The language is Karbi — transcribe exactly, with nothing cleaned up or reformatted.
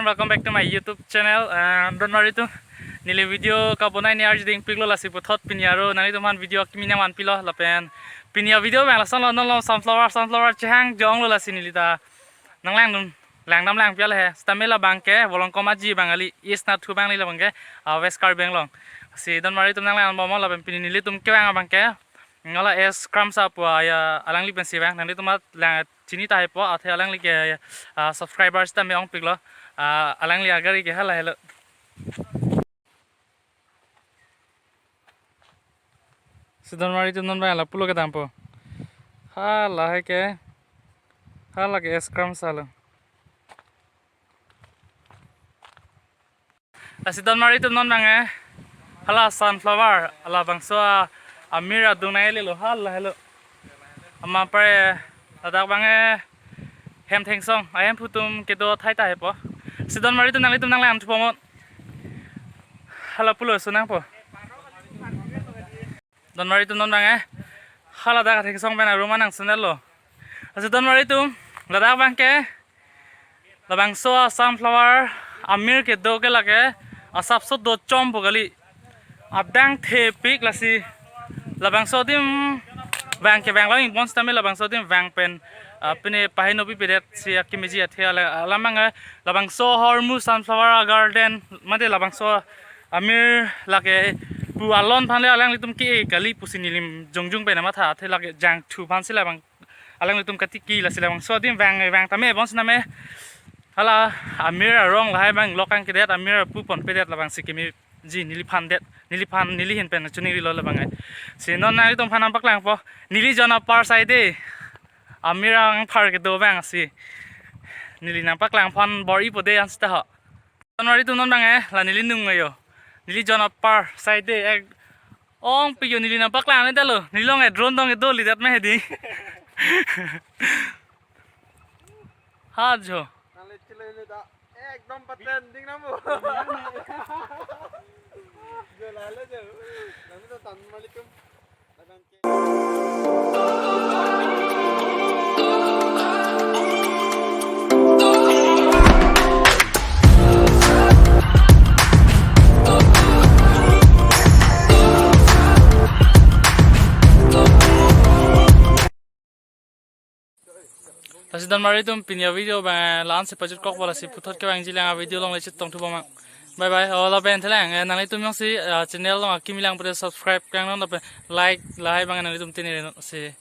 Welcome back to my YouTube channel. Uh, donmari atum, neli video kabonai ni arju dingpiklo, lasi puthot pini aro nanglitum aphan video kimi nangvanpilo lapen pini a-video abang lasonlo, non lo sunflower, sunflower chehang jonglo, lasi neli ta nanglangdun, langdam lang pial he. Sitame labang ke Volongkom aji abang kali, East Nathu abang kali labang ke, ah, West Karbi Anglong. Si donmari atum, nanglangbomlo lapen pini nelitum kevang abang ke, ngala S Kramsa pu a, ya, alangli pensi vang, nanglitum at lang chini tahai po, athe alangli ke, ah, subscribers ta me-ongpiklo. Ah, alangli agari ke hala helo. Si donmari atum, non abang hala pulo kedampo. Hala hai ke, hala ke S Kramsa lo. Lasi donmari atum, non abang eh, hala sunflower, halabangso a, amir adung nanglelo, hala helo. Amat pare ladak abang eh, hem thengsong, ahemphu atum kedo thai tahai po. Si donmari atum, nanglitum nanglang thupo mo. Hala pulo sunangpo. Donmari atum, non abang eh, hala dak thengsong pen arum anang sunetlo. Lasi donmari atum, ladak abang ke, labangso a sunflower amir kedo ke lake asapso dochompo kali. Adang thepik, lasi labangso adim vang kevanglo ingbon sitame labangso adim vang pen, ah, pine paheno pipedet si akimi ji athe ala, alam abang, eh, labangso ahormu sunflower a-garden mate labangso amir lake pu alon aphan le alanglitum ke kali pusi neli jongjung pen amatha, athe lake jangthu aphansi labang alanglitum katiki, lasi labangso adim vang, vang tame bon siname hala amir arong lahai abang lokang kedet, amir apu ponpedet, labangsi kimi ji neliphan det, neliphan, neli ahin pen chuningrilo labang ai. Si non nanglitum aphan nangpaklangpo, neli jon apar side amir angphar kedo abang si neli nangpaklang aphan bor-ipo de ansita ho. Donmari atum, non abang eh, la neli nung ayo. Neli jon apar side ek ongpik yo, neli nangpaklang ne dalo. Neli along eh drone dong kedo lidet me hedi. Ha jo. Nang le chile le da. Ekdom paten ding namu. Jo la le jo. Nang le to tan malitum. Lasi donmari atum, pini a-video abang la-an si pajutkokpo, lasi puthot kevangji lang a-video along le chetongthubomang. Bye bye. O lapen thelang, eh, nanglitum jongsi, ah, channel along akimi lang pute subscribe kangnon lapen like lahai abang nanglitum tinirin si.